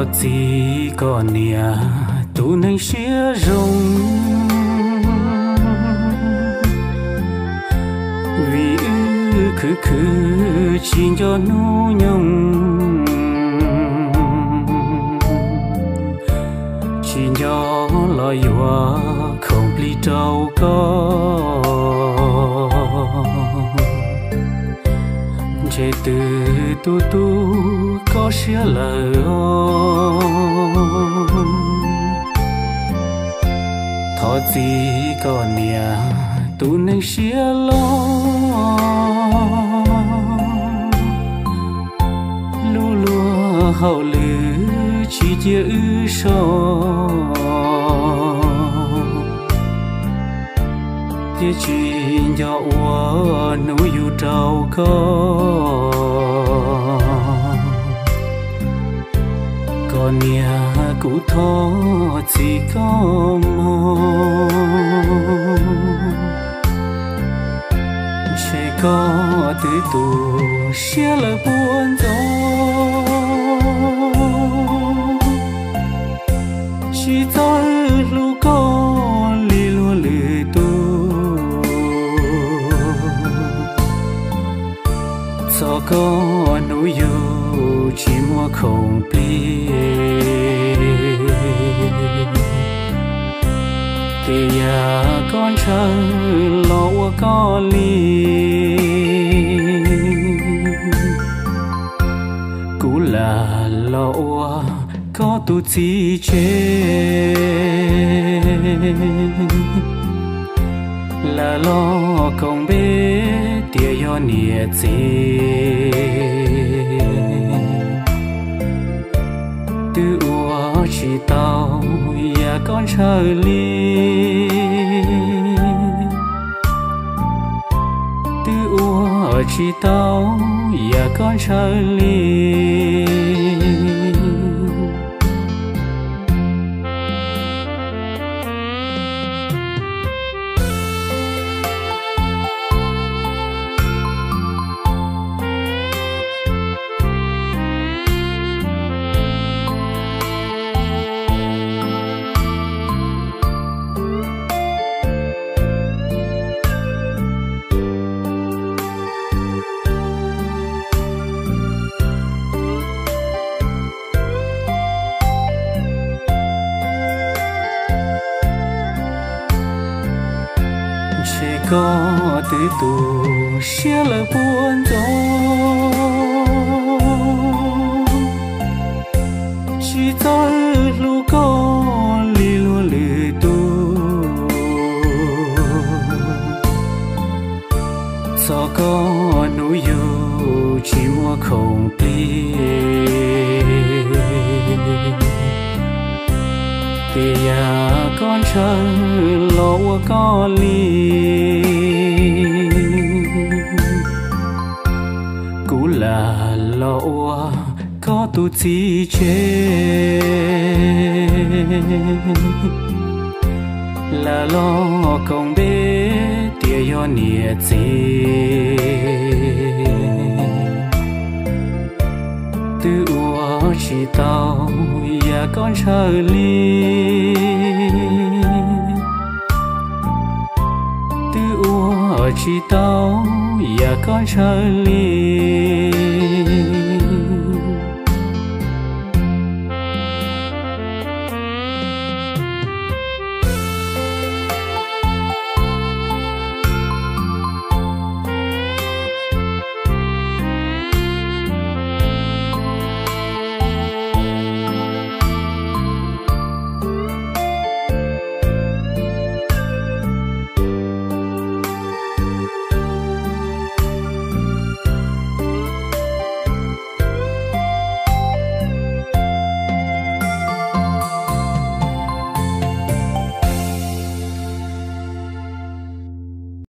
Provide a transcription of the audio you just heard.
Thov txim koj niam tus neeg siab zoo, vim wb khwv khwv tsis nco hnub nyoog, tsis nco los yuav khoom plig rau koj. Ntshe twb tu tu koj siab lawm os. Thov txim koj niam tus neeg siab loj, lub luag hauj lwm tsis cia wb so, thiab tsis nco ua hnub yug rau koj. Koj niam kuv thov txim koj mog, ntshe koj twb tu siab lawm puas ntxov, tsis txawj hlub koj li luag lwm tus. Txog koj hnub yug tsis muaj khoom plig, tias yam koj ntshaw los ua koj li. Kuv lam los ua koj tus txiv tsev, lam los koom npe tias yog niam txiv. Twb ua tsis tau yam koj ntshaw li, twb ua tsis tau yam koj ntshaw li. Ntshe koj twb tu siab lawm puas ntxov, tsis txawj hlub koj li luag lwm tus. Txog koj hnub yug tsis muaj khoom plig, tias yam koj ntshaw los ua koj li. Kuv lam los ua koj tus txiv tsev, lam los koom npe tias yog niam txiv. Twb ua tsis tau yam koj ntshaw li, twb ua tsis tau yam koj ntshaw li.